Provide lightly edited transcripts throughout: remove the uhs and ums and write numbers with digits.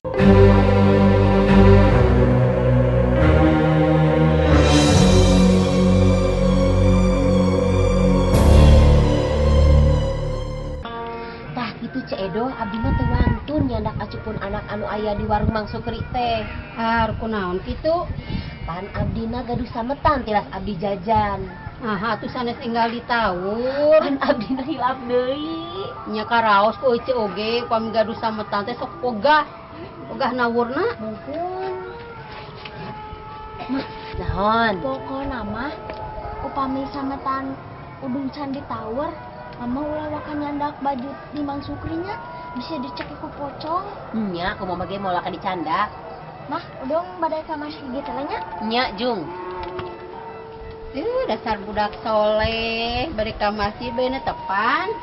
Tah kitu Ceu Edo, abdi mah teu wantun nyandak acupun anak anu aya di warung Mang Sukri teh. Ah, kunaon kitu? Pan abdina gaduh sametan tilas abdi jajan. Ah, atuh sanes enggal ditawur. Pan abdina hilap deui. Nya karaos ku ece oge, upami gaduh sametan teh sok ogah. Ogah nawurna. Muhun. Mah, naon? Pokona mah upami sametan udung can ditawur, mama ulah waka nyandak baju di Mang Sukrinya bisa dicek ku pocong. Nya, kumaha ge moal dicandak. Mah, udung bade ka masjid teh nya. Nya, Jung. Dasar budak soleh, bade ka masjid beuna tepan.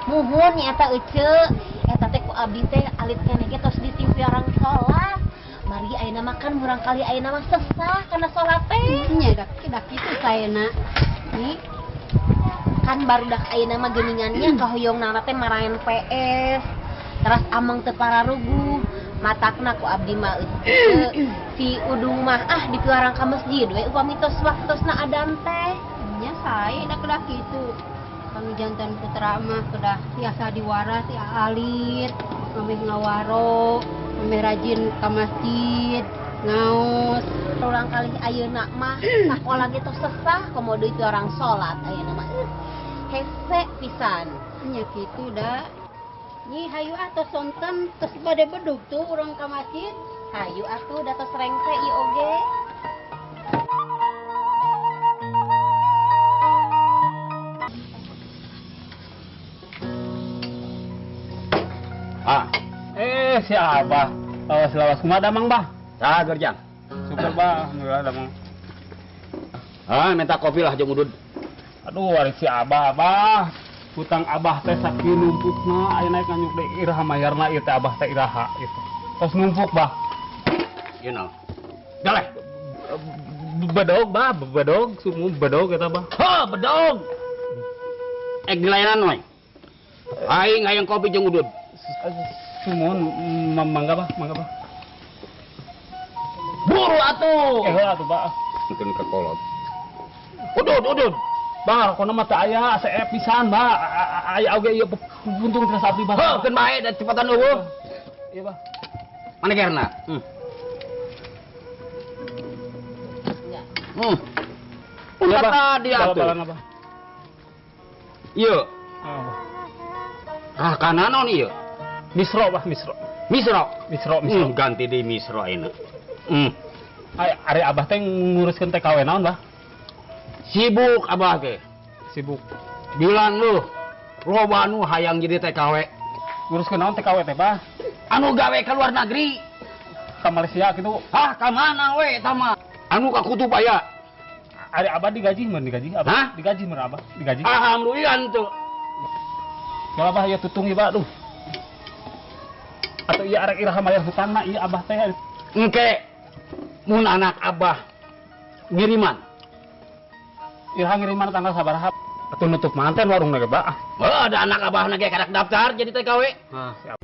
Muhun nya eta ece, eta teh ku abdi teh alit keneh ge tos ditimpiarang salat. Mari ayeuna mah kan murang kali ayeuna mah sesah kana salat teh. Nya dak kitu saena. Nih, kan barudak ayeuna mah geuningannya kahoyong nana teh maraen PS. Teras ameng teu pararuguh, matakna ku abdi mah ece si udung mah ah dipiwarang ka masjid we upami tos waktosna adan teh. Nya sae da kedah kitu. Kami jantan putra mah kedah tiasa diwaras ya alit, memeh ngawaro, memeh rajin ka masjid, ngaos. Urang kali ayeuna mah sakola ge tos sesah komo deui orang salat ayeuna mah hese pisan. Nya kitu da. Nyi hayu atuh sonten tos bade bedug tuh urang ka masjid. Hayu atuh da tos rengse ieu oge. Ah, si Abah. Lawas-lawas kumaha damang, Bah? Saha gerjang? Syukur, Bah, alhamdulillah damang. Ah, minta kopi lah jeung udud. Aduh, ari si Abah, Abah. Hutang Abah teh sakieu numpukna, aya naik nganyuk deui iraha mayarna ieu teh Abah teh iraha gitu. Tos numpuk, Bah. Ieu naon? Galeh. Bedog, Bah, bedog, sumu bedog eta, Bah. Heuh, bedog. Ek dilayanan we. Aing hayang kopi jeung udud. Sumun, mangga, Bah, mangga, Bah. Buru atuh. Heula atuh, Bah. Mungkin ke kolot. Udud, udud. Bah, rokona mah teu aya, seep pisan, Bah. Aya oge ieu puntung tilas abdi, Bah. Heuh, keun bae da cepetan eueuh. Iya, Bah. Mana gerna? Iya, Bah. Tadi atuh. Bal-balan, Bah. Ieu. Ah, Bah. Ah, kana naon ieu? Misro, Bah, misro. Misro? Misro, misro. Ganti deui misro ayeuna. Ay, ari Abah teh nguruskeun TKW naon, Bah? Sibuk Abah teh. Sibuk. Bilang lu, loba nu hayang jadi TKW. Nguruskeun naon TKW teh, Bah? Anu gawe ka luar negeri. Ka Malaysia kitu. Hah, ka mana we eta mah? Anu ka kutub aya. Ari Abah digaji mun digaji Abah? Hah? Digaji mun Abah? Digaji. Alhamdulillah henteu. Ya Abah ya tutung ieu, Bah, aduh. Atau ieu arek iraha mayar hutangna ieu Abah teh. Engke mun anak Abah ngiriman. Iraha ngiriman tanggal sabaraha? Atuh nutup manten warung ge, Bah. Heuh, ada anak Abah ge kadak daftar jadi TKW. Nah, siap.